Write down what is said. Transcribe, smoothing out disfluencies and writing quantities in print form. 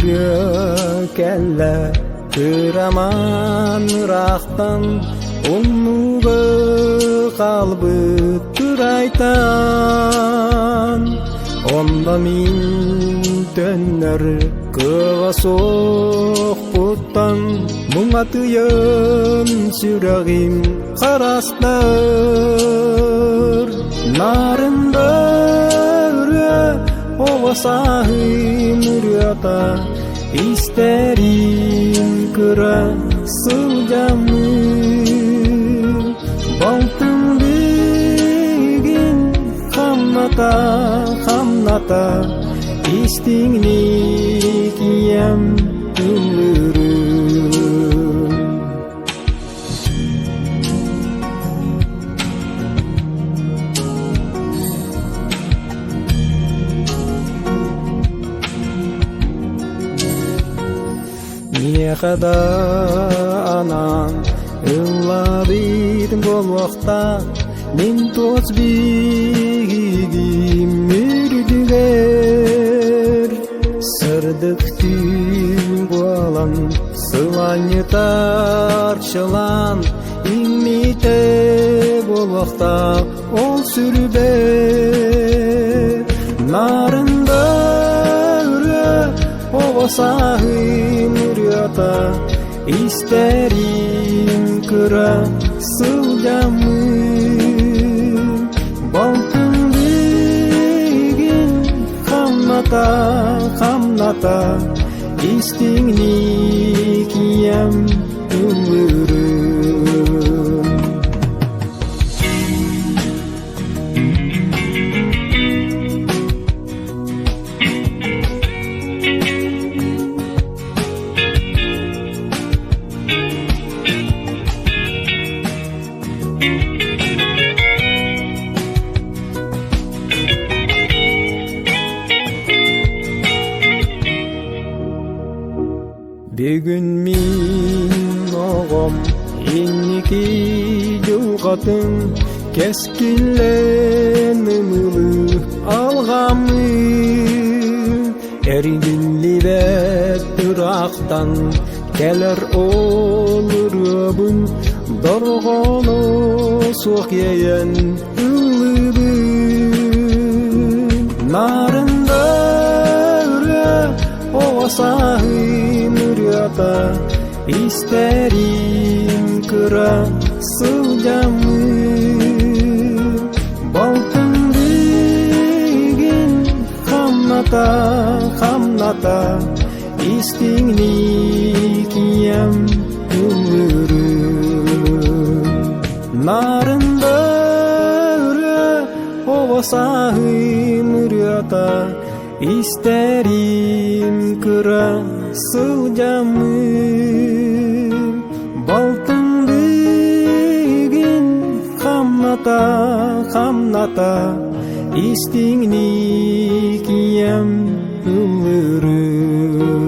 ырыа кэллэ Кыраман ыраахтан умнууга хаалбыт кырайтан Онно мин төннөр кыаҕа суохпуттан Муҥатыйан сүрэҕим харастар Нарында ырыа оҕо сааһым ырыата Истэрим кыра сылдьаммын Балтым билигин хамната хамната Истиҥник ийэм ыллыырын. Миэхэ да анаан ыллаабытым буолуохтаах мин туос биһигим үрдүгэр сырдык түүн буолан Сыланньытар чылаан иҥмитэ буолуохтаах ол сүрүбэ Нарында ырыа оҕо сааһым ырыата истэрим кыра сылдьаммын Балтым билигин хамната хамната Истиҥник ийэм ыллыырын. Бүгүн мин оҕом инники дьылҕатын кэскиллэн ымылыы алҕаммыт эргиллибэт ыраахтан кэлэр ол ырыабын дорҕооно суох иэйэн ыллыыбын Нарында ырыа оҕо сааһым ырыата истэрим кыра сылдьаммын Балтым билигин хамната хамната истиҥник ийэм ыллыырын Нарында ырыа оҕо сааһым ырыата истэрим кыра сылдьаммын Балтым билигин хамната хамната истиҥник ийэм ыллыырын.